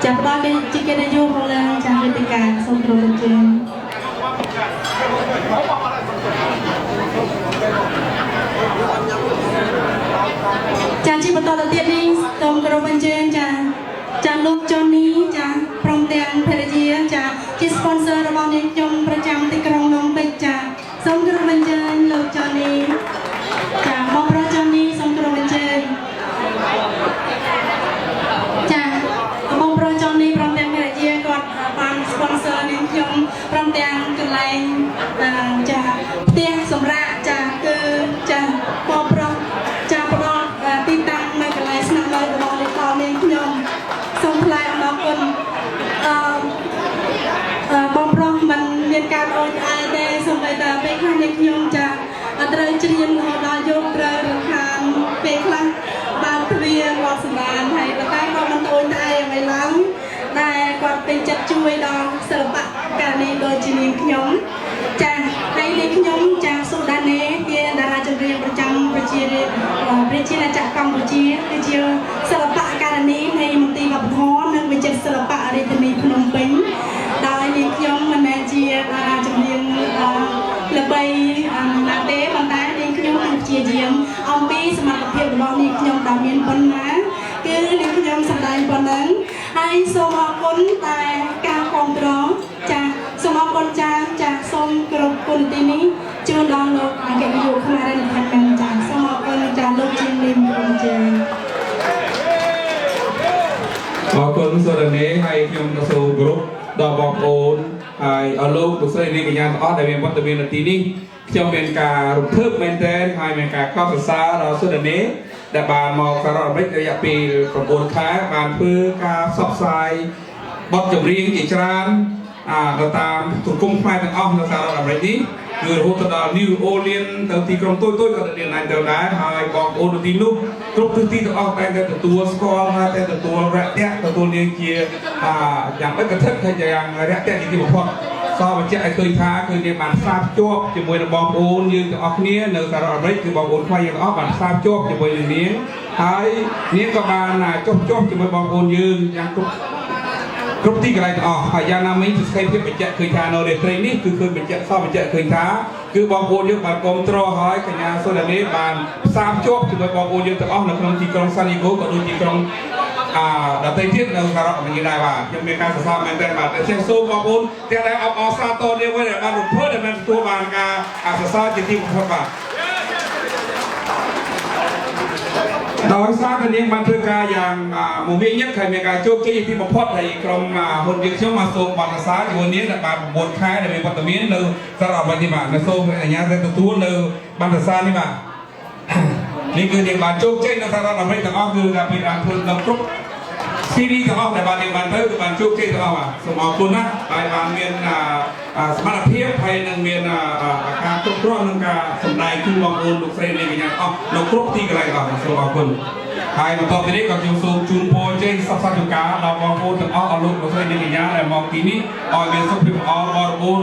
ចាផ្ដល់ជាកិត្តិយសមកលើចាវេទិកាសូមគោរពអញ្ជើញចាជាបន្តទៅទៀតនេះសូមគោរពអញ្ជើញចាចាលោកចននីចាព្រមទាំងភរិយាចាជា sponsor របស់នាងខ្ញុំប្រចាំទីក្រុងភ្នំពេញចាសូមគោរពអញ្ជើញលោកចននីចាបងប្រុសចននីសូមគោរពអញ្ជើញចាបងប្រុសចននីព្រមទាំងភរិយាគាត់បាន sponsor នាងខ្ញុំព្រមទាំងកន្លែងចាផ្ទះសម្រាប់ចាគឺចាបងប្រុសចាផ្ដល់ទីតាំងនៅកន្លែងស្នាក់នៅរបស់លោកដល់នាងខ្ញុំសូមថ្លែងអំណរគុណអឺអឺបងប្រុសមិនមានការអូនអែទេសូម្បីតែពេលខ្លះនាងខ្ញុំចាត្រូវច្រៀងរហូតដល់យប់ត្រូវរំខានពេលខ្លះបើកទ្វារគាត់សម្រានហើយប៉ុន្តែគាត់មិនអូនតែអ្វីឡើយដែលគាត់ពេញចិត្តជួយដល់សិល្បៈការនេះដូចជានាងខ្ញុំចាហើយនាងខ្ញុំចាសូដានេជាតារាចម្រៀងប្រចាំប្រជាប្រជាណាចក្រកម្ពុជាគឺជាសិល្បៈការនីនៃមន្ទីរវប្បធម៌និងវិចិត្រសិល្បៈរាជធានីភ្នំពេញដោយនាងខ្ញុំមិនមែនជាតារាចម្រៀងល្បីណាស់ទេប៉ុន្តែនាងខ្ញុំនឹងព្យាយាមអំពីសមត្ថភាពរបស់នាងខ្ញុំដែលមានប៉ុណ្ណាគឺនាងខ្ញុំសម្ដែងប៉ុណ្ណឹងហើយសូមអរគុណតែការគ្រប់គ្រងចាសូមអរគុណចាចាសូមគោរពគុណទីនេះជូនដល់លោកអគ្គនាយកខ្មែរ Entertainment ចាសូមអរគុណចាលោកជាងលីមក្រុមជើង អរគុណសូរ៉ានេហើយខ្ញុំក៏សូមគោរពដល់បងប្អូនហើយអស់លោកលោកស្រីនាងកញ្ញាទាំងអស់ដែលមានវត្តមាននៅទីនេះខ្ញុំមានការរំភើបមែនទែនហើយមានការកោតសរសើរដល់សូរ៉ានេដែលបានមកសហរដ្ឋអាមេរិករយៈពេល9ខែបានធ្វើការផ្សព្វផ្សាយបទចម្រៀងជាច្រើនអាទៅតាមសង្គមខ្មែរទាំងអស់នៅសហរដ្ឋអាមេរិកនេះគឺរហូតទៅដល់ New Orleans ទៅទីក្រុងតូចៗក៏ទៅរៀនអាចទៅដែរហើយបងប្អូននៅទីនោះគ្រប់ទិសទីទាំងអស់តែងតែទទួលស្គាល់ហើយតែទទួលរាក់ទាក់ទទួលនាងជាអាយ៉ាងឥតកថិតហើយយ៉ាងរាក់ទាក់ជាទីបំផុតសបញ្ជាក់ឲ្យឃើញថាគឺនាងបានផ្សារភ្ជាប់ជាមួយនឹងបងប្អូនយើងទាំងអស់គ្នានៅសហរដ្ឋអាមេរិកគឺបងប្អូនខ្មែរយើងទាំងអស់បានផ្សារភ្ជាប់ជាមួយនឹងនាងហើយនាងក៏បានចុះភ្ជាប់ជាមួយបងប្អូនយើងយ៉ាងគ្រប់ គ្រប់ទីកន្លែងទាំងអស់ហើយយ៉ាងណាមិញសក្ខីភាពបញ្ជាក់ឃើញថានៅរាត្រីនេះគឺឃើញបញ្ជាក់សបញ្ជាក់ឃើញថាគឺបងប្អូនយើងបានគ្រប់គ្រងហើយកញ្ញាសូដានីបានផ្សារភ្ជាប់ជាមួយបងប្អូនយើងទាំងអស់នៅក្នុងទីក្រុងសានីហ្គោក៏ដូចទីក្រុងអាដទៃទៀតនៅសហរដ្ឋអាមេរិកដែរបាទខ្ញុំមានការសរសើរមែនទែនបាទតែខ្ញុំសូមបងប្អូនទាំងដែលអបអរសាទរនេះវិញដែលបានរំភើបដែលបានទទួលបានការសរសើរជាទីបំផុតបាទដោយសារតែនាងបានធ្វើការយ៉ាងមមាញឹកហើយមានការជោគជ័យជាទីបំផុតហើយក្រុមហ៊ុនយើងខ្ញុំមកសូមបទសរសើរជាមួយនាងដែលបាន9ខែដែលមានវត្តមាននៅសហរដ្ឋអាមេរិកនេះបាទនៅសូមអញ្ញាតទទួលនៅបទសរសើរនេះបាទនេះគឺនាងបានជោគជ័យនៅសហរដ្ឋអាមេរិកទាំងអស់គឺថាពីបានធ្វើនៅគ្រប់ស៊ីរីទាំងអស់ដែលបាននាងបានទៅគឺបានជោគជ័យទាំងអស់បាទសូមអរគុណណាស់ហើយបានមានសមត្ថភាពហើយនឹងមានការគ្រប់គ្រងនិងការសម្ដែងជូនបងប្អូនលោកស្រីនាងកញ្ញាអស់នៅគ្រប់ទីកន្លែងអស់សូមអរគុណហើយបន្តពីនេះក៏ខ្ញុំសូមជូនពរជ័យសពសត្វចំការដល់បងប្អូនទាំងអស់អស់លោកលោកស្រីនាងកញ្ញាដែលមកទីនេះឲ្យមានសុខភាពល្អបរិបូរណ៍